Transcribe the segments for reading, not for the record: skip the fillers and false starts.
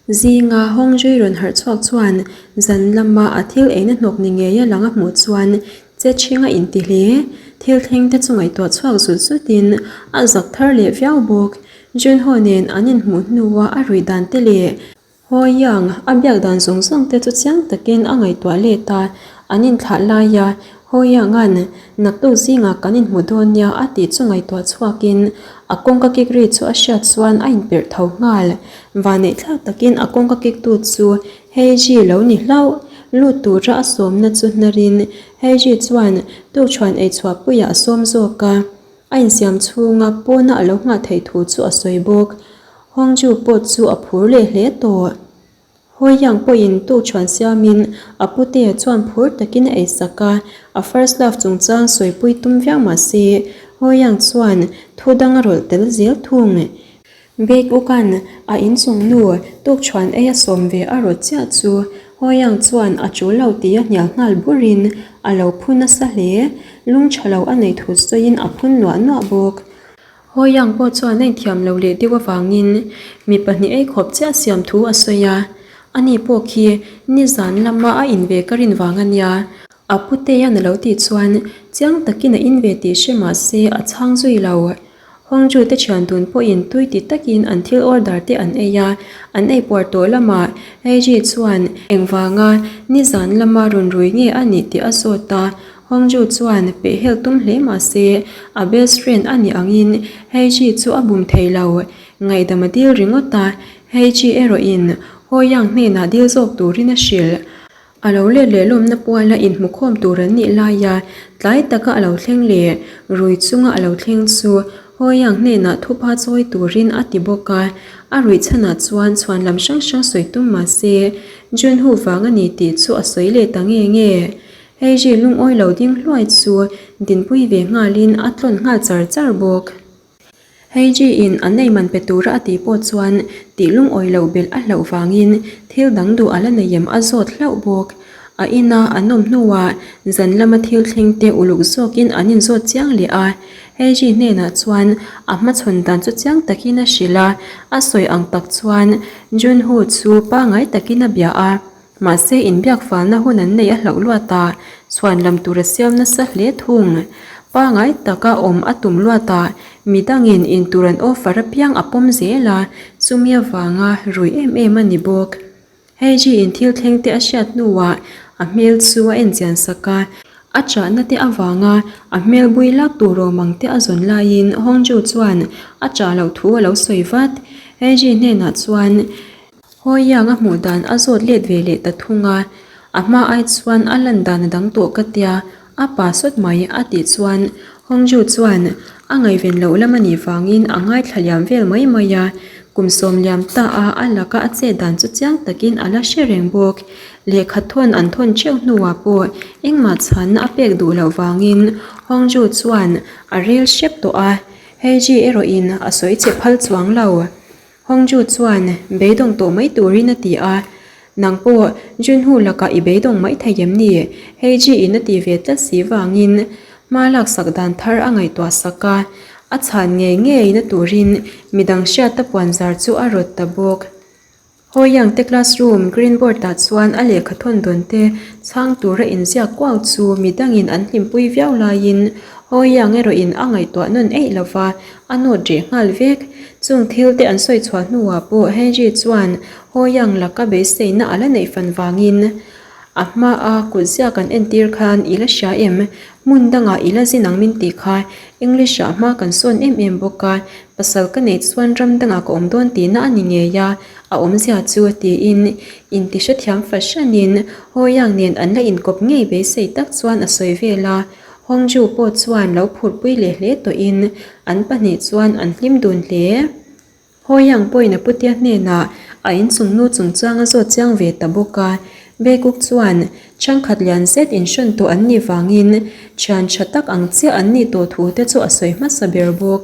Zinga Hawngzui rawn harh chhuak chuan zan lama a thil eina hnawk ni ngeia lang a hmuh chuan che chhing a inti hle. Thil thleng te chu ngaihtuah chhuak zut zutin a zak thar leh viau bawk. Junho nen an inhmuh hnua a ruih dan te leh Hawi Yang, a biak dan zawng zawng te chu chiang takin a ngaihtuah let a, an inthlah lai a, Hawi Yang-a'n naktuk zingah kan inhmu dawn nia a tih chu ngaihtuah chhuakin a kawngka kik ri chu a hriat chuan a inperh tho nghal. Vanneih thlak takin a kawngka kiktu chu Heiji lo ni hlauh. Lut tura a sawmna chu hnarin Heiji chuan tukchhuan eichhuahpuiah a sawm zawk a. A insiam chhunga pawna a lo nghah theih thu chu a sawi bawk. Hongju pawh chu a phur leh hle tawh. Hawi-Yang pawhin tukchhuan siamin a putea chuan phur takin a eisak a, a first love chungchang sawipui tum viau mah se, Hawi-Yang chuan thu dang a rawlh tel zel thung. Bake Ukan a inchung nu tukchhuan ei a sawm ve a rawt chiah chu Hawiang chuan a tul lo tih a hnial nghal burin a lo phu nasa hle. Lung tha lo a nei thu sawiin a phun nuah nuah bawk. Hawiang pawh chuan a inthiam lo leh deuh avangin mi pahnih ei khawp chiah siam thu a sawi a, ani pawh khi nizan lama a in ve ka rin vang a nia. A putea'n a lo tih chuan chiang takin a in ve tih hre mah se a chhang zui lo. Hongju te thian dun pawhin tui ti takin an thil order te an ei a, an ei puar tawh lamah Heiji chuan engvanga nizan lama rawn rui nge a nih tih a zawt a, Hongju chuan pehhel tum hle mah se a best friend a nih angin Heiji chu a bum thei lo, ngaihdam a dil ringawt a, Heiji erawhin Hoyang hnenah dil zawk turin a hrilh. A lo let leh lawmna puala inhmukhawm tur an nih laia tlai taka a lo thleng leh rui chunga a lo thleng chu Hawiang hnenah thupa chawi turin a ti bawk a, a ruih chhanah chuan chhuan lam hrang hrang sawi tum mah se Junhu vang a ni tih chu a sawi leh ta nge nge. Heiji lungawi lo ding hluai chu dinpui ve nghalin a tlawn nghal char char bawk. Heiji in an ei man pe tura a tih pawh chuan tih lungawi loh belh a hlauh vangin thil dang duh a la nei em a zawt hlauh bawk. A ina an awm hnuah zan lama thil thleng te uluk zawkin an inzawt chiang leh a. Heiji hnenah chuan a hmachhawn dan chu chiang takin a hrilh a, a sawi ang tak chuan Junho chu pangai takin a bia a. Mahse inbiak falna hun an neih a hlauh luat a, chhuan lam tur a siam nasa hle thung. Pangai taka awm a tum luat a, midangin intur an offer apiang a pawm zel a, chumi avanga rui em em a ni bawk. Heiji in thil thleng te a hriat hnuah a hmel chu a enchian sak a, a chahna te avanga a hmel bui lak tur awm ang te a zawn laiin Hongju chuan a chah loh thu a lo sawi vat. Heiji hnenah chuan. Hawiang a hmuh dan a zawt let ve leh ta thung a, a hma ai chuan a lan dan a dang tawh ka tia, a pa sawt mai a tih chuan Hongju chuan a ngaihven loh lam a nih vangin a ngaithla liam vel mai mai a, kum sawm liam ta a a laka a chet dan chu chiang takin a la hre reng bawk. Lehkha thawn an thawn theuh hnuah pawh engmah chhanna a pek duh loh vangin Hongju chuan a rel hrep tawh a, Heiji erawhin a sawi che phal chuang lo. Hongju chuan beidawng tawh mai turin a ti a, Nang pawh Junhu lakah i beidawng mai thei em ni? Heiji in a ti ve tlat si vangin hma laksak dan thar a ngaihtuah sak a, a chhan ngei ngei na turin midang hriata puanzar chu a rawt ta bawk. Hawiang te classroom green board ah chuan a lehkha thawn dawn te chhang tura inziak kuau chu midangin an hlimpui viau laiin Hawiang erawhin a ngaihtuah nawn eih lova, A nawt rih nghal vek. Chung thil te an sawi chhuah hnuah pawh Henry chuan Hawiang laka beiseina a la neih fan vangin a hmaa kut ziak an entir khan i la hria em? Hmun dangah i la zin ang min tih kha English ah hma kan sawn em em bawk a, pasal ka neih chuan ram dangah ka awm dawn tihna a ni ngei a, a awmzia chu tiin inti hrethiam fahranin Hawiang nen an la inkawp ngei beisei tak chuan a sawi vel a. Hongju pawh chuan lo phurpui leh hle tawhin an pahnih chuan an hlim dun hle. Hawiang pawhin a putea hnenah a inchung nu chungchang a zawt chiang ve ta bawk a. Baekuk chuan chhangkhat lian zet inhrawn tawh an nih vangin thian tha tak ang chiah an nih tawh thu te chu a sawi hmasa ber bawk.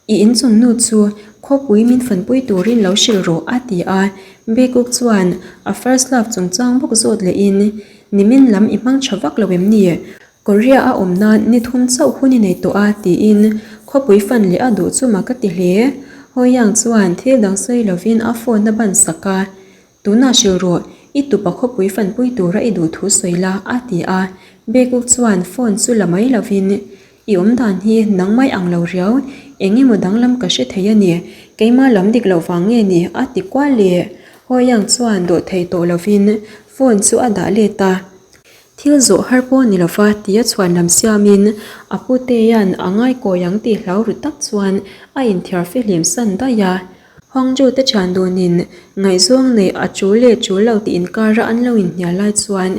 I inchung nu chu khawpui min fanpui turin lo hrilh rawh a ti a, Baekuk chuan a first love chungchang bawk zawt lehin nimin lam i hmang tha vak lo em ni? Korea a awm nan ni thum chauh hun i nei tawh a tiin khawpui fan leh a duh chu mak a ti hle. Hawiang chuan thil dang sawi lovin a phone a ban sak a. Tunah hrilh rawh, i tupa khawpui fanpui tura i duh thu sawi la, a ti a. Bekuk chuan phone chu la mai lovin, I awm dan hi nang mai ang lo riau, eng emaw danglam ka hre thei a ni, keimah lam dik loh vang nge ni, a ti kual leh. Hawiang chuan dawh thei tawh lovin phone chu a dah let a. Thil zawh har pawh ni lova tia chhuan lam siamin a putea'n a ngaikawi ang tih hlau ru tak chuan a inthiar fihlim san daih a. Hwangju te thian dunin ngaihzawng neih a tul leh tul lo tih inkara an lo inhnial lai chuan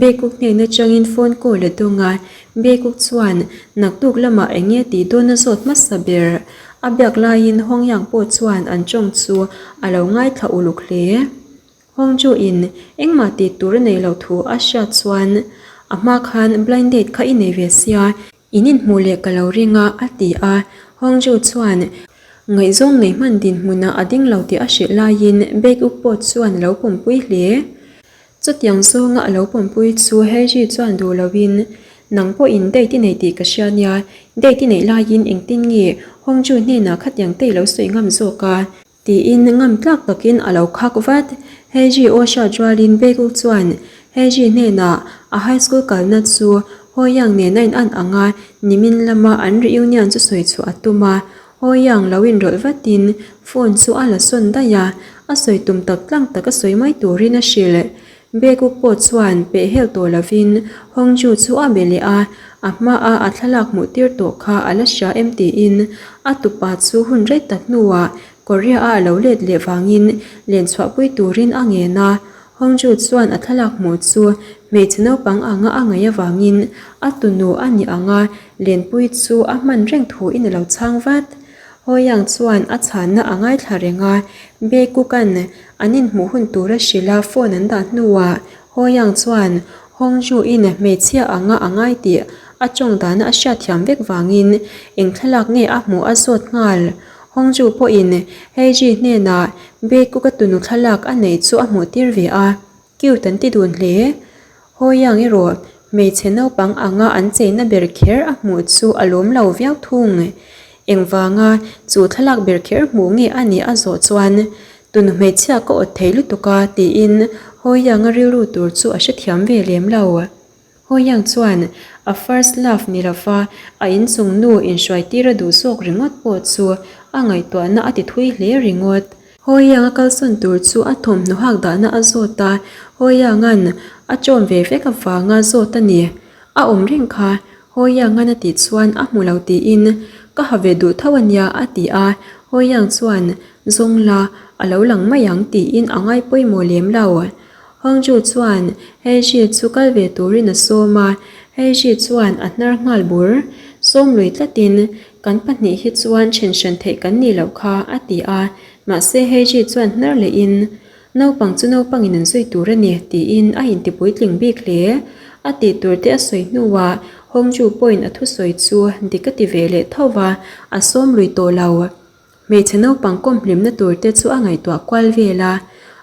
Beikuk hnen atangin phone call a dawng a, Beikuk chuan naktuk lamah eng nge tih dawn a zawt hmasa ber. A biak laiin Hwangyang pawh chuan an tawng chu a lo ngaithla uluk hle. Hwangju in engmah tih tur a nei lo thu a hriat chuan a hma khan blind date kha i nei ve sia, In inhmuh leh ka lo ring a, a ti a. Hongju chuan ngaihzawng nei hman dinhmunah a ding lo tih a hrilh laiin Baek-uk pawh chuan a lo pawmpui hle. Chutiang zawnga a lo pawmpui chu Heiji chuan duh loin, Nang pawhin date i nei tih ka hria nia, date i neih laiin engtin nge Hongju hnenah khatiang te i lo sawi ngam zawk a? Tiin ngam tlak takin a lo khak vat. Heiji aw hriat rualin Baekuk chuan Heiji hnenah a high school kalna chu Hoyang nen a in an ang a, nimin lama an reunion chu sawi chhuah a tum a. Hoyang lo inrawlh vatin phone chu a la sawn daih a, a sawi tum tak tlang tak a sawi mai turin a hrilh. Baekuk pawh chuan peh hel tawh lovin Hongju chu a be leh a, a hmaa a thlalak hmuh tir tawh kha a la hria em tiin a tupa chu hun rei tak hnuah Korea-a a lo let leh vangin len chhuahpui turin a ngen a. Hongju chuan a thlalak hmuh chu hmeichhe naupang anga a ngaih avangin a tunu a ni anga lenpui chu a hman reng thuin a lo chhang vat. Hawiang chuan a chhanna a ngaithla reng a, Baekuk-a'n an inhmuh hun tura hrilh a phone an dah hnuah Hawiang chuan Hongju-in hmeichhia anga a ngai tih a tawng dana a hriatthiam vek vangin eng thlalak nge a hmuh a zawt nghal. Hongju pawhin Heiji hnenah Baekuk-a tunu thlalak a neih chu a hmuh tir ve a, cute an ti dun hle. Hawiang erawh hmeichhe naupang anga an cheina ber kher a hmuh chu a lawm lo viau thung. Engvanga chu thlalak ber kher hmuh nge a nih a zawh chuan, Tunu hmeichhia ka awt thei lutuk a, tiin Hawianga rilru tur chu a hrethiam ve lem lo. Hawiang chuan a first love ni lova a inchung nu inhruaitir a duh zawk ringawt pawh chu a ngaihtuahna a ti thui hle ringawt. Hawiang a kalsawn tur chu a thawmhnaw hak dahna a zawt a, Hawianga'n a chawm ve vek avanga zawt a ni. A awm reng kha, Hawianga'n a tih chuan a hmu lo tiin, Ka ha ve duh tho a nia a ti a, Hawiang chuan, Zawng la, a lo lang mai ang tiin a ngai pawimawh lem lo. Hongju chuan Heiji chu kal ve turin a sawm a, Heiji chuan a hnar nghal bur. Sawm lui tlatin, Kan pahnih hi chuan then hran theih kan nih loh kha, a ti a. Mahse Heiji chuan hnar lehin, Naupang chu naupangin an zui tur a ni, tiin a intipuitling bik hle. A tih tur te a sawi hnuah Hongju pawhin a thusawi chu dik a ti ve leh tho va, a sawm lui tawh lo. Hmeichhe naupang kawm hlimna tur te chu a ngaihtuah kual vel a.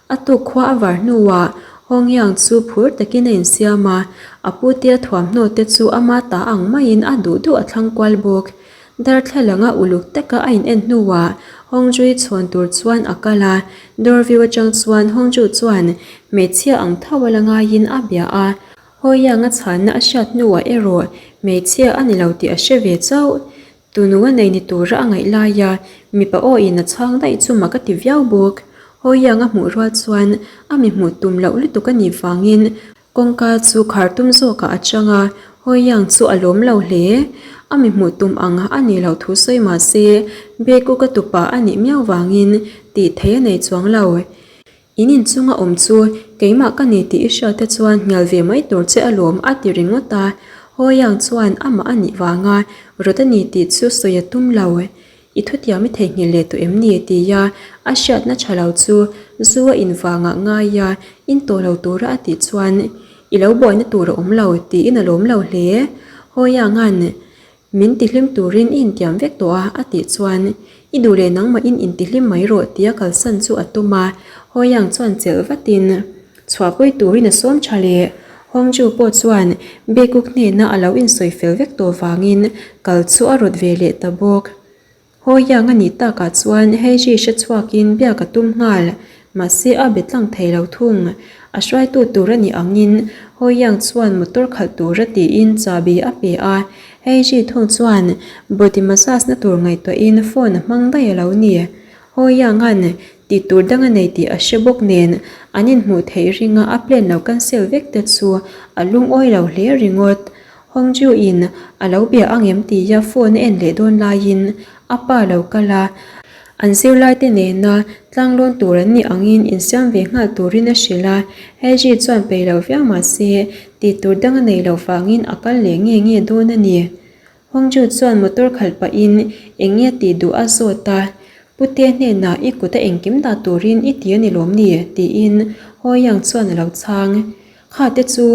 A tuk khua a var hnuah Hongyang chu phur takin a insiam a, a putea thuamhnaw te chu ama ta ang maiin a duh duh a thlang kual bawk. Darthlalanga uluk taka a in en hnuah Hongjui chhawn tur chuan a kal a, doorview atang chuan Hongju chuan hmeichhia ang tho a la ngaiin a bia a. Hawiang a chhanna a hriat hnuah erawh hmeichhia a ni lo tih a hre ve chauh. Tunu a nei ni tura a ngaih laia mipa aw in a chhang daih chu mak a ti viau bawk. Hawiang a hmuh rual chuan a mi hmuh tum loh lutuk a nih vangin kawngka chu khar tum zawkah a chang a, Hawiang chu a lawm lo hle. A mi hmuh tum ang a nih loh thu sawi mah se Bekuka tupa a nih miau vangin tih theih a nei chuang lo. In inchunga awm chu keimah ka ni tih i hriat te chuan hnial ve mai tur che alawm a ti ringawt a, Hawiang chuan amah a nih vanga rawt a ni tih chu sawi a tum lo. I thutiam i theihnghilh leh tawh em ni? tia a hriatna tha lo chu zu a in vangah ngai a, in tawh lo tura a tih chuan i lo buaina tur a awm lo tiin a lawm lo hle. Hawianga'n Min tihlim turin i intiam vek tawh a, a tih chuan, I duh leh nangmahin intihlim mai rawh tia kalsan chu a tum a, Hawiang chuan chelh vatin chhuahpui turin a sawm tha leh. Hongju pawh chuan Baekuk hnena a lo insawi fel vek tawh vangin kal chu a rawt ve leh ta bawk. Hawiang a nih takah chuan Heiji hre chhuakin biak a tum nghal. Mahse a be tlang thei lo thung. A hruaitu tur a nih angin Hawiang chuan motor khalh tura tiin chahbi a pe a. Heiji thung chuan body massage na tur ngaihtuahin phone a hmang daih a lo ni. Hawianga'n tih tur dang a nei tih a hre bawk nen an inhmuh theih ringa a plan lo cancel vek te chu a lungawi lo hle ringawt. Hongju in a lo bia ang em tia phone a en leh dawn laiin a pa lo kal a, an zirlaite nena tlanglawn tur an nih angin insiam ve nghal turin a hrilh a, Heiji chuan peih lo viau mah se tih tur dang a nei loh vangin a kal leh nge nge dawn a ni. Hongju chuan motor khalh pahin eng nge tih duh a zawt a, Pute hnenah i kut a engkim dah turin i ti a ni lawm ni? tiin Hawiang chuan a lo chhang. Kha te chu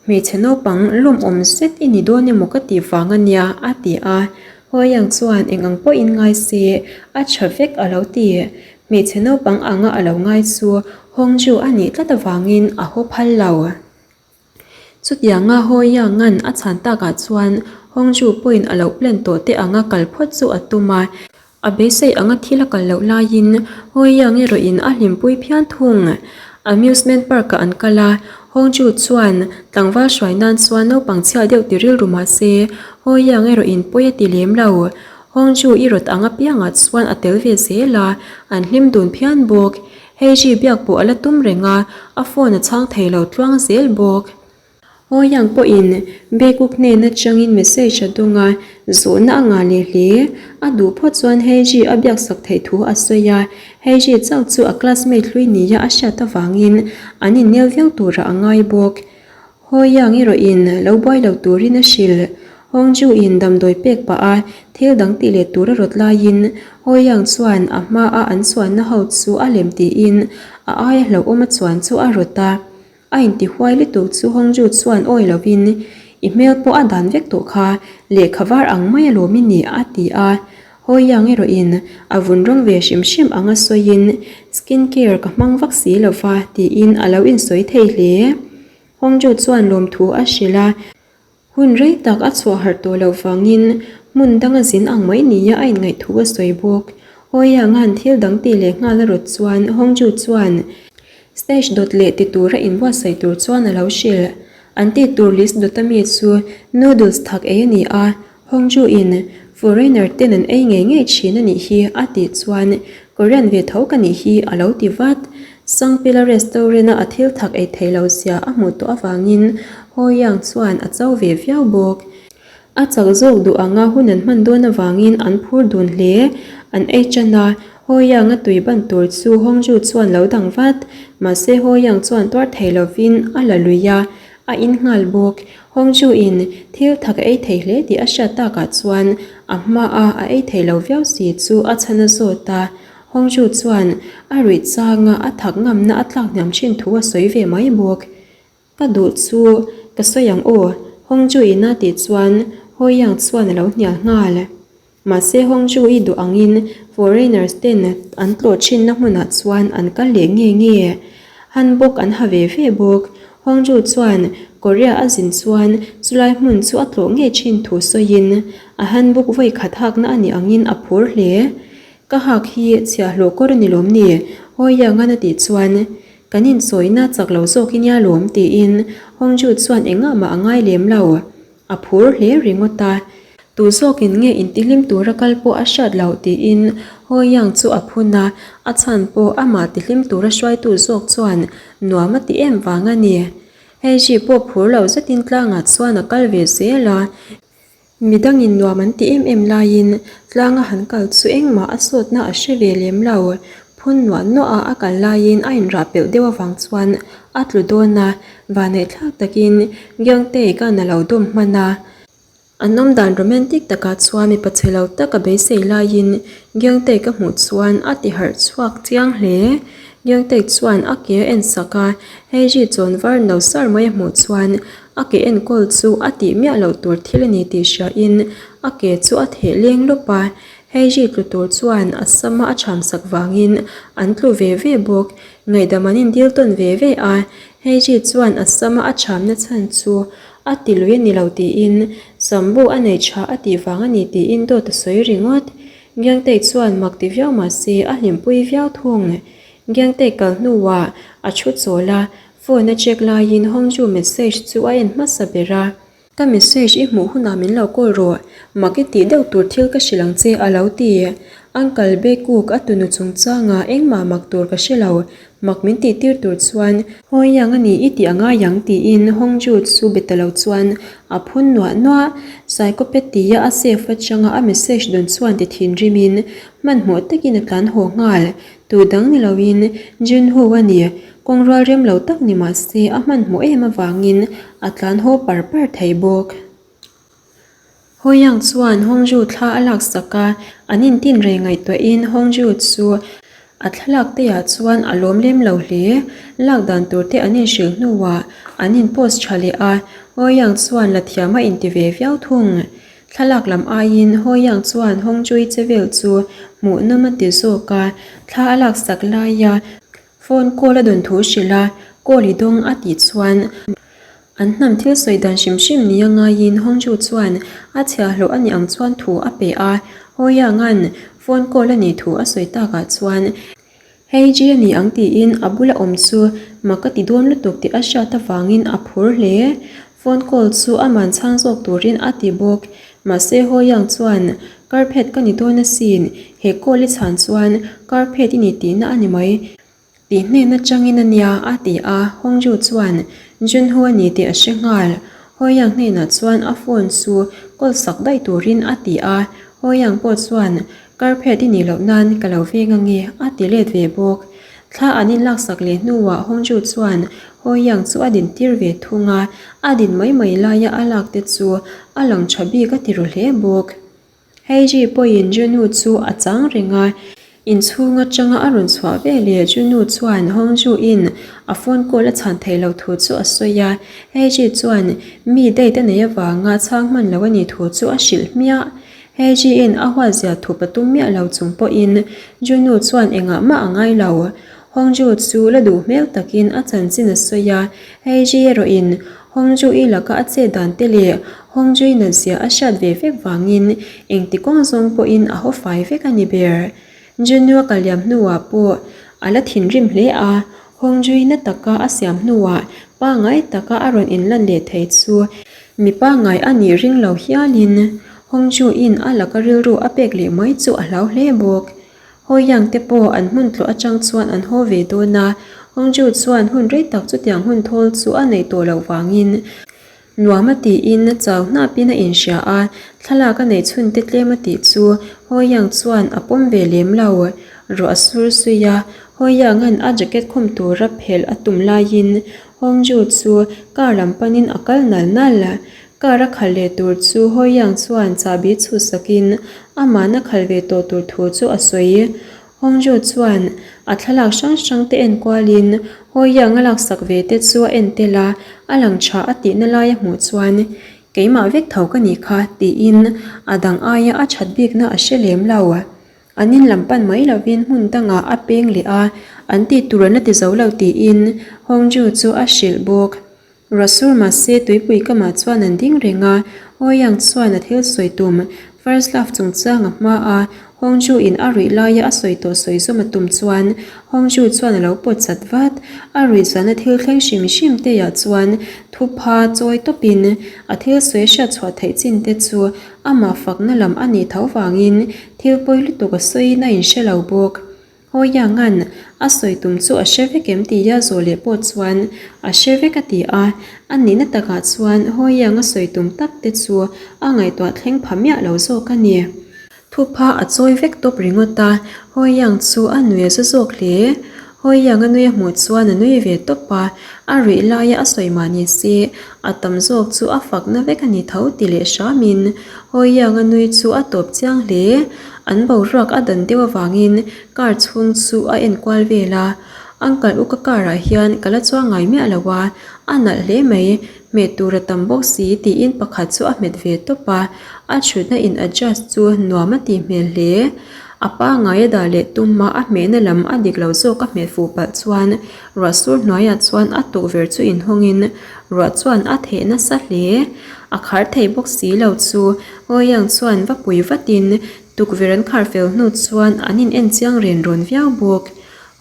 hmeichhe naupang lawmawm zet i ni dawn emaw ka tih vang a nia, a ti a. Hawiang chuan eng ang pawhin ngai se, a tha vek a lo ti. Hmeichhe naupang anga a lo ngai chu Hongju a nih tlat avangin a haw phal lo. Chutianga Hawianga'n a chhan takah chuan Hongju pawhin a lo plan tawh te anga kal phawt chu a tum a. A beisei anga thil a kal loh laiin Hawiang erawhin a hlimpui phian thung. Amusement park-ah an kal a, Hongju chuan tlangval hruai nan chuan naupang chhia deuh ti rilru mah se, Hawiang erawhin pawi a ti lem lo. Hongju i rawt ang apiangah chuan a tel ve zel a, an hlim dun phian bawk. Heiji biak pawh a la tum reng a, a phone a chhang thei lo tluang zel bawk. Hawiang pawhin Bekuk hnen atangin message a dawng a, zawhna a ngah leh hle. A duh phawt chuan Heiji a biaksak theih thu a sawi a, Heiji chauh chu a classmate hlui nia a hriat avangin an innel viau turah a ngai bawk. Hawiang erawhin lo buai lo turin a hrilh. Hongju-in damdawi pek pah a thil dang tih leh tur a rawt laiin Hawiang chuan a hmaa an chuanna ho chu a lem tiin a aia hlauhawm a chuan chu a rawt a. A intihuai lutuk chu Hongju chuan awi lovin, I hmel pawh a dan vek tawh kha, lehkha var ang mai alawm i ni, a ti a. Hawiang erawhin a vun rawng ve hrim hrim anga sawiin, Skin care ka hmang vak si lova, tiin a lo insawi thei hle. Hongju chuan lawmthu a hrilh a. Hun rei tak a chhuah harh tawh loh vangin hmun dang a zin ang mai nia a inngaih thu a sawi bawk. Hawianga'n thil dang tih leh nghal a rawt chuan Hongju chuan stage dawt leh ti tura inbuatsaih tur chuan a lo hrilh. An tih tur list dawt ami chu noodles thak ei a ni a, Hongju in foreigner ten an ei ngei ngei thin a nih hi a tih chuan Korean ve tho ka nih hi a lo ti vat. Sangpila restaurant a a thil thak ei thei lo zia a hmuh tawh avangin Hawiang chuan a cho ve viau bawk. A chak zawk duh anga hun an hman dawn avangin an phur dun hle. An ei tan a, Hawiang a tui ban tur chu Hongju chuan lo dang vat. Mahse Hawiang chuan tuar thei lovin a la lui a, a in nghal bawk. Hongju in thil thak a ei thei hle tih a hriat takah chuan a hma a a ei thei lo viau si chu a chhan a zawt a. Hongju chuan a ruih changa a thak ngamna a tlak hniam thin thu a sawi ve mai bawk. Ka duh chu ka sawi ang aw, Hongju in a tih chuan Hawiang chuan a lo hnial nghal. Mahse Hongju i duh angin foreigners ten an tlawh thinna hmunah chuan an kal leh nge nge. Hanbok an ha ve ve bawk. Hongju chuan Korea a zin chuan chulai hmun chu a tlawh ngei thin thu sawiin a hanbok vawi khat hakna a nih angin a phur hle. Ka hak hi chhiahhlawh kawr a ni lawm ni? Hawiangan a tih chuan Kan insawina chak lo zawk i nia lawm tiin Hongju chuan engah mah a ngai lem lo. A phur hle ringawt a. Tu zawkin nge intihlim tura kal pawh a hriat loh tiin Hawiang chu a phun a, a chhan pawh amah tihlim tura hruaitu zawk chuan nuam a ti em vang a ni. Heiji pawh phur lo zetin tlangah chuan a kal ve zel a. Midangin nuam an ti em em laiin tlanga han kal chu engmah a sawtna a hre ve lem lo. Phun nuah nuah a a kal laiin a inrah pelh deuh avang chuan a tlu dawn a, vaneihthlak takin Gyangtei khan a lo dawm hman a. An awmdan romantic takah chuan mipa chhe lo tak a beisei laiin Gyangtei ka hmuh chuan a ti harh chhuak chiang hle. Gyangtei chuan a ke a en sak a, Heiji chawn var no sar mai a hmuh chuan A ke enkawl chu a tih miah loh tur thil a ni tih hriain a ke chu a theh leng lawp a, Heiji tlu tur chuan a sama a cham sak vangin an tlu ve ve bawk. Ngaihdam an indil tawn ve ve a, Heiji chuan a sama a chamna chhan chu a ti lui a ni lo tiin sambu a nei tha a tih vang a ni tiin dawt a sawi ringawt. Giangtei chuan mak ti viau mahse a hlimpui viau thung. Gangte kal hnuah a thu chawl a, phone a check laiin Hongju message chu a en hmasa ber a. Ka message i hmuh hunah min lo call rawh, mak i tih deuh tur thil ka hrilh ang che a lo ti. Uncle Baekuk a tunu chungchangah engmah mak tur ka hre lo, mak min tih tir tur chuan Hawiang a ni i tih a ngai ang tiin Hongju chu be ta lo chuan a phun nuah nuah. Psychopath tia a save atanga a message dawn chuan ti thinrimin hmanhmawh takin a tlan haw nghal. Tu dang ni loin Junho a ni. Kawng rual rem lo tak ni mah se a hmanhmawh em avangin a tlan haw par par thei bawk. Hawiang chuan Hongju thla a laksak a, an intin rei ngaihtuahin Hongju chu a thlalak te ah chuan a lawm lem lo hle. Lak dan tur te an inhrilh hnuah an in post tha leh a, Hawiang chuan la thiam a inti ve viau thung. Thlalak lam aiin Hawiang chuan Hongchui che vel chu hmuhnawm a ti zawk a, thla a laksak laia phone call a dawn thu hrilh a, call i dawng a tih chuan an hnam thil sawi dan hrim hrim nia ngaiin Hongju chuan a chhiahhlawh a nih ang chuan thu a pe a, Hawianga'n phone call a nih thu a sawi takah chuan Hei G a ni ang tiin a bula awm chu mak ka ti dawn lutuk tih a hriat avangin a phur hle. Phone call chu aman chhang zawk turin a ti bawk. Mahse Hawiang chuan Carpet ka ni dawn asin, he call i chhan chuan carpet i ni tihna a ni mai tih hnen atangin a nia a ti a, Hongju chuan Junho a ni tih a hre nghal. Hawiang hnenah chuan a phone chu call sak daih turin a ti a, Hawiang pawh chuan Carpet i nih loh nan ka lo veng ange a ti let ve bawk. Thla an inlaksak leh hnuah Hongju chuan Hoyang chu a din tir ve thung a, a din mai mai laia a lak te chu a lang tha bik a ti ru hle bawk. Heiji pawhin Junu chu a chang reng a, inchhung atanga a rawn chhuah ve leh Junu chuan Hongju in a phone call a chhan theih loh thu chu a sawi a, Heiji chuan mi date a neih avanga chhang hman lo a nih thu chu a hrilh hmiah. Heiji-in a huatzia thup a tum miah lo chung pawhin Junu chuan engah mah a ngai lo. Hongju chu la duh hmel takin a chanchin a sawi a, Heiji erawhin Hongju-i laka a chet dan te leh Hongju-i natzia a hriat ve vek vangin engti kawng zawng pawhin a haw fai vek a ni ber. Junu a kal liam hnuah pawh a la thinrim hle a, Hongju-i na taka a siam hnuah pangngai taka a rawn inlan leh thei chu Mi pangngai a nih ring lo hialin Hongju-in a laka rilru a pek leh mai chu a hlau hle bawk. Hawiang te pawh an hmun tlawh atang chuan an haw ve dawn a, Hongju chuan hun rei tak chutiang hun thawl chu a neih tawh loh vangin nuam a tiin chau hnapin a inhria a, thlalak a neih chhun te tlem a tih chu Hawiang chuan a pawm ve lem lo. Ruah a sur zui a, Hawianga'n a jacket khum tura phelh a tum laiin Hongju chu car lam panin a kal nal nal. Car a khalh leh tur chu Hoyang chuan chahbi chhuhsakin amahn a khalh ve tawh tur thu chu a sawi. Hongju chuan a thlalak hrang hrang te en kualin Hoyang a laksak ve te chu a en tel a, a lang tha a tihna lai a hmuh chuan keimah vek tho ka nih kha tiin a dang aia a that bikna a hre lem lo. An in lam pan mai lovin hmun dangah a peng leh a, an tih tur an la ti zo lo tiin Hongju chu a hrilh bawk. Ruahsur mahse tuipui kamah chuan an ding reng a, Ouyang chuan a thil sawi tum First Love chungchang a hma a, Hongju in a ruih laia a sawi tawh sawi zawm a tum chuan Hongju chuan a lo pawt chat vat. A ruih zana thil thleng hrim hrim teiah chuan thupha chawi tawpin a thil sawi a hriat chhuah theih chin te chu Amah fakna lam a nih tho vangin thil pawi lutuk a sawiin a inhre lo bawk. Hawianga'n a sawi tum chu a hre vek em tia zawh leh pawh chuan a hre vek a ti a, a nihna takah chuan Hawiang a sawi tum tak te chu a ngaihtuah thleng pha miah lo zawk a ni. Thupha a chawi vek tawp ringawt a, Hawiang chu a nui a za zawk hle. Hawiang a nui a hmuh chuan a nui ve tawp a, a ruih laia a sawi mah ni se, a tam zawk chu a fakna vek a ni tho ti leh hramin Hawiang a nui chu a tawp chiang hle. An boruak a dan deuh avangin car chhung chu a en kual vel a, Uncle u ka car ah hian ka la chuang ngai miah lo a, a nalh hle mai, hmeh tur a tam bawk si tiin pakhat chu a hmet ve tawp a, a thutna in adjust chu nuam a tih hmel hle. A pangngai a dah leh tum a, a hmehna lam a dik lo zawk a hmet fuh palh chuan ruah sur hnuaiah chuan a tukverh chu inhawngin ruah chuan a theh nasa hle. A khar thei bawk si lo chu Hawiang chuan va pui vatin tukverh an khar fel hnu chuan an in en chiang ren rawn viau bawk.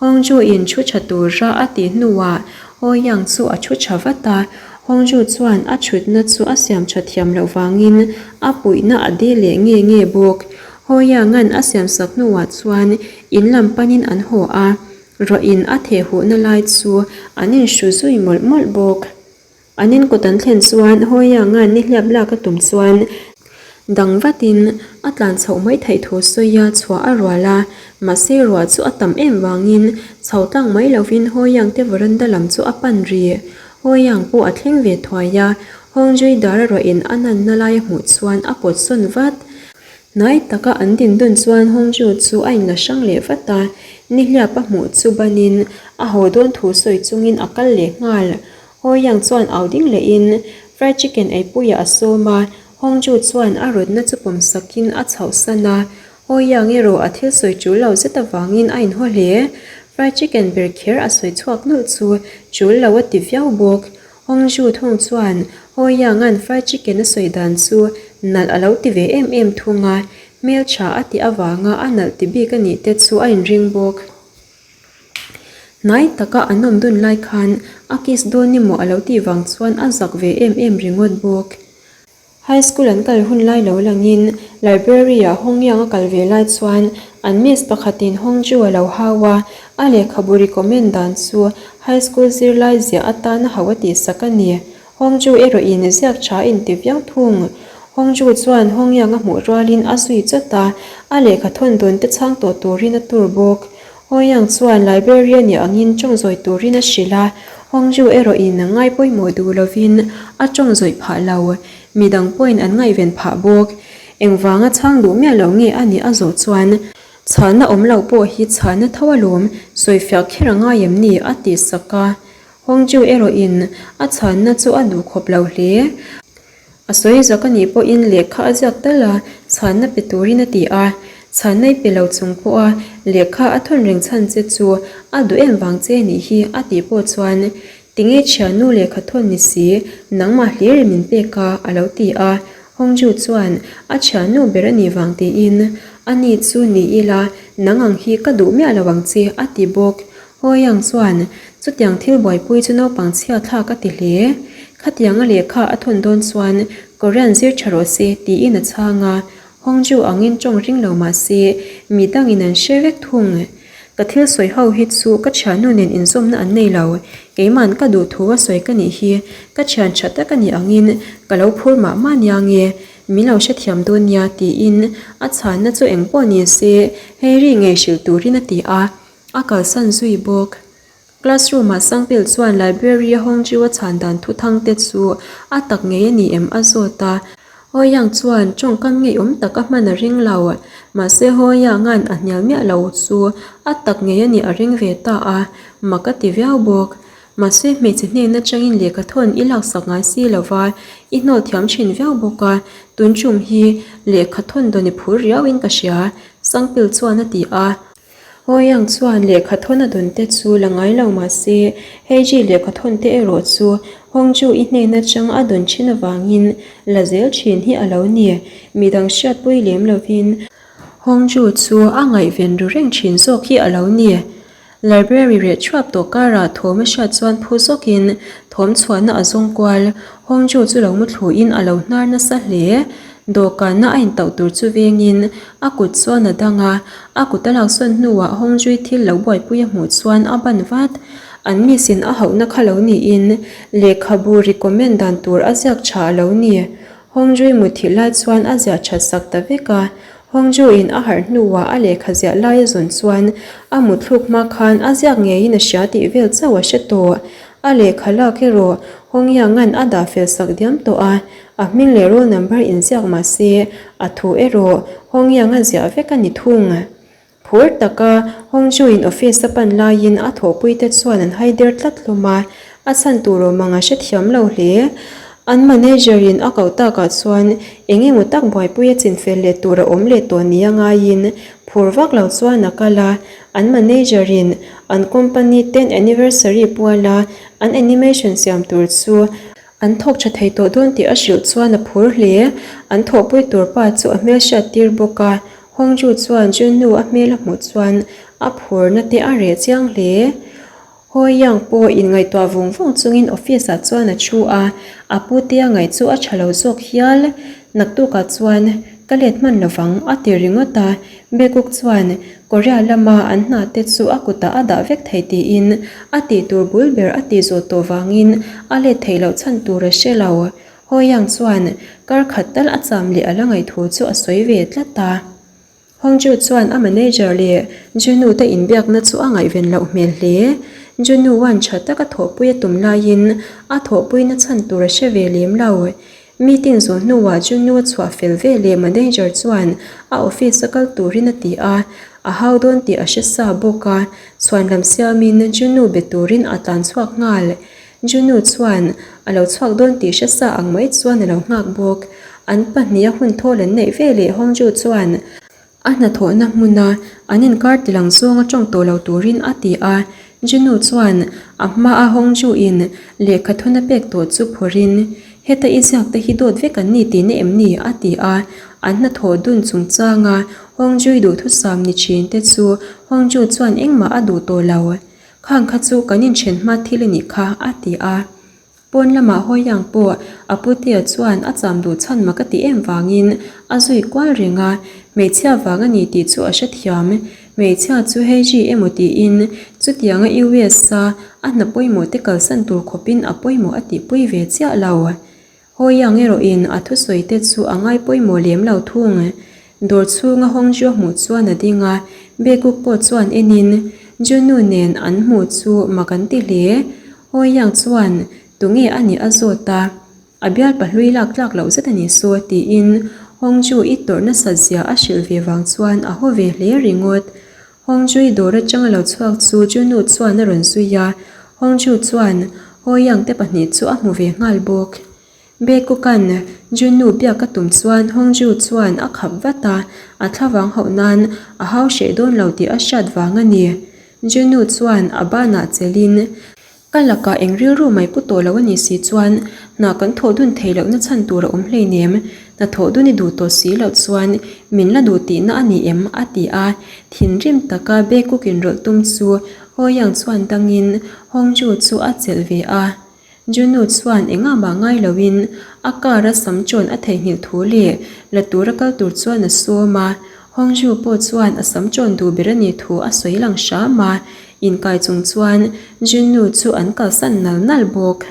Hongju in thu tha tura a tih hnuah Ho Yang chu a thu tha vat a, Hongju chuan a thutna chu a siam tha thiam loh vangin a puihna a dil leh nge nge bawk. Ho Yang-a'n a siam sak hnuah chuan in lam panin an haw a, ruah in a theh huhna lai chu an inhru zui mawlh mawlh bawk. An in kawt an thlen chuan Hawianga nihliap lak a tum chuan dang vatin a tlan chhoh mai theih thu sawia chhuah a rual a, mahse ruah chu a tam em vangin chho tlang mai lovin Hawiang te veranda lam chu a pan ri. Hawiang pawh a thleng ve thuai a, Hawngzui dara ruahin a nanna lai a hmuh chuan a pawt sawn vat. Hnai taka an din dun chuan Hawngzhu chu a inla hrang leh vat a, nihliap a hmuh chu banin a haw dawn thu sawi chungin a kal leh nghal. Hawiang chuan au ding lehin fried chicken eipuiah a sawm a, Hongju chuan a rawtna chu pawm sakin a chhoh san a. Hawiang erawh a thil sawi tul lo zet avangin a inhaw hle. Fried chicken ber kher a sawi chhuak nulh chu tul lo a ti viau bawk. Hongju thung chuan Hawianga'n fried chicken a sawi dan chu nalh a lo ti ve em em thung a, hmeltha a tih avanga a nalh ti bik a nih te chu a inring bawk. Hnai taka an awm dun lai khan a kiss dawn emaw a lo tih vang chuan a zak ve em em ringawt bawk. High school an kal hun lai lo langin library ah Hongyang a kal ve lai chuan an miss pakhatin Hongju a lo hau a, a lehkhabu recommend dan chu high school zirlai ziah atana hauh a tihsak a ni. Hongju erawhin ziak tha a inti viau thung. Hongju chuan Hongyang a hmuh rualin a zui chawt a, a lehkha thawn dawn te chhang tawh turin a tur bawk. Hongyang chuan Liberia ni angin tawng zawi turin a hrilh a, Hongju erawhin a ngai pawimawh duh lovin a tawng zawih phah lo. Midang pawhin an ngaihven phah bawk. Engvanga chhang duh miah lo nge a nih a zawh chuan, Chhana awm lo pawh hi chhana tho alawm, sawifiah kher a ngai em ni? a tih sak a. Hongju erawhin a chhanna chu a duh khawp lo hle. A sawi zak a nih pawhin lehkha a ziak tal a, chhanna pe turin a ti a. Chhanna i pe lo chung pawha lehkha a thawn reng chhan che chu a duh em vang che nih hi a tih pawh chuan Tinge thiannu lehkha thawn ni si, nangmah hlir in min pek a a lo ti a. Hongju chuan a thiannu ber a nih vang tiin A ni chu ni ila, nang ang hi ka duh miah lo ang che a ti bawk. Hawiang chuan, Chutiang thil buaipui chu naupang chhia thlak a ti hle. Khatianga lehkha a thawn dawn chuan Korean zir tha rawh se tiin a chhang a. Hongju angin tawng ring lo mah se mi dangin an hre vek thung. Ka thil sawi ho hi chu ka thiannu nen inzawmna an nei lo. Keiman ka duh thu a sawi ka nih hi ka thian tha tak a nih angin ka lo phur mah mah nia nge min lo hrethiam dawn nia tiin a chhanna chu engpawh ni se hei ri ngei hrilh turin a ti a. A kalsan zui bawk. Classroom ah Sangpil chuan library a Hongju a chhan dan thu thang te chu a tak ngei a ni em a zawt a. Hoyang chuan tawngkam ngeiawm tak a hman a ring lo. Mahse Hoyanga'n a hnial miah lo chu a tak ngei a nih a ring ve ta a, mak a ti viau bawk. Mahse hmeichhe hnen atangin lehkha thawn i laksak ngai si lo va, i hnawl thiam thin viau bawk a, tun tum hi lehkha thawn dawn i phur riauin ka hria, Sangpil chuan a ti a. Hawiang chuan lehkha thawn a dawn te chu la ngai lo mah se, Heiji lehkha thawn te erawh chu Hongju i hnen atang a dawn thin avangin la zel thin hi a lo ni. Midang hriatpui lem lovin Hongju chu a ngaihven ru reng thin zawk hi a lo ni. Library reh thuap tawh karah thawm a hriat chuan phu zawkin thawm chhuahna a zawng kual. Hongju chu lo muthluin a lo hnar nasa hle. Dawhkanna a intauh tur chu vengin a kut chuan a dang a, a kut a laksawn hnuah Hongzui thil lo buaipui a hmuh chuan a ban vat. An miss in a hauhna kha lo niin lehkhabu recommend dan tur a ziak tha a lo ni. Hongzui muthilh lai chuan a ziah that sak ta vek a, Hongzui in a harh hnuah a lehkha ziah lai a zawn chuan a mutthluk hma khan a ziak ngeiin a hria tih vel chauh a hre tawh. A lehkha lak erawh Hongyang-a'n a dah fel sak diam tawh a, A hming leh roll number inziak mah se, a thu erawh Hongyang a ziah vek a ni thung. Phur taka Hongju-in office a pan laiin a thawhpuite chuan an haider tlat hlawm a, a chhan tur awm ang a hrethiam lo hle. An manager-in a koh takah chuan eng emaw tak buaipui a chinfel leh tur a awm leh tawh nia ngaiin phur vak lo chuan a kal a, an manager-in an company tenth anniversary puala an animation siam tur chu An thawk tha thei tawh dawn tih a hrilh chuan a phur hle. An thawhpui tur pa chu a hmel hriat tir bawk a. Hongju chuan Junnu a hmel a hmuh chuan A phurna te a reh chiang hle. Hawi Yang pawh inngaihtuah vung vung chungin office ah chuan a thu a, a putea ngaih chu a tha lo zawk hial. Naktukah chuan ka let hman lovang a ti ringawt a, Beguk chuan Korea lama an hna te chu a kutah a dah vek thei tiin a tih tur bul ber a tih zawh tawh vangin a let theih loh chhan tur a hre lo. Hawi Yang chuan kar khat tal a cham leh a la ngaih thu chu a sawi ve tlat a. Hongju chuan a manager leh Junu te inbiakna chu a ngaihven loh hmel hle. Junu wan tha taka thawhpui a tum laiin a thawhpuina chhan tur a hre ve lem lo. Meeting zawh hnuah Junu a chhuah fel ve leh manager chuan a office a kal turin a ti a, a hau dawn tih a hre sa bawk a, chhuanlam siamin Junu be turin a tlan chhuak nghal. Junu chuan a lo chhuak dawn tih hre sa ang mai chuan a lo nghak bawk. An pahniha hun thawl an neih ve leh Hongju chuan a hnathawhna hmuna an inkar tilang zawnga tawng tawh lo turin a ti a. Junu chuan a hmaa Hongju in lehkha thuna pek tawh chu phawrhin, Heta i ziak te hi dawt vek an ni tihna em ni? a ti a. An hnathawh dun chungchanga Hongjui duhthusam ni thin te chu Hongju chuan engmah a duh tawh lo. Khang kha chu kan inthen hma thil a nih kha, a ti a. Pawn lamah Hawiang pawh a putea chuan a cham duh chhan mak a ti em vangin a zui kual reng a, hmeichhia vang a ni tih chu a hrethiam. Hmeichhia chu Heiji emaw tiin chutianga US-a a hna pawimawh te kalsan tur khawpin a pawimawh a tihpui ve chiah lo. Hawiang erawhin a thusawi te chu a ngai pawimawh lem lo thung. Dawr chhunga Hongju a hmuh chuan a ding a, Beguk pawh chuan enin Junu nen an hmuh chu mak an ti hle. Hawiang chuan tunge a nih a zawt a, a bial pahlui lak tlak loh zet a ni saw tiin Hongju i tawrh nasat zia a hrilh ve vang chuan a haw ve hle ringawt. Hongju-i dawr atanga lo chhuak chu Junu chuan a rawn zui a, Hongju chuan Hoyang te pahnih chu a hmu ve nghal bawk. Baekukan Junu biak a tum chuan Hongju chuan a khap vat a, a thlavang hauh nan a hau hreh dawn lo tih a hriat vang a ni. Junu chuan a banah chelhin Ka lakah eng rilru mai pu tawh lo a nih si chuan hna kan thawh dun theih lohna chhan tur a awm hleinem, hna thawh dun i duh tawh si loh chuan min la duh tihna a ni em? a ti a, thinrim taka Baekuk inrawlh tum chu Hoyang chuan dangin Hongju chu a chelh ve a. Junu chuan engah mah ngai loin a car a sam chawn a theihnghilh thu leh la tura kal tur chuan a sawm a, Hongju pawh chuan a sam chawn duh ber a nih thu a sawi lang hram a, Inkai chung chuan Junu chu an kalsan nal nal bawk.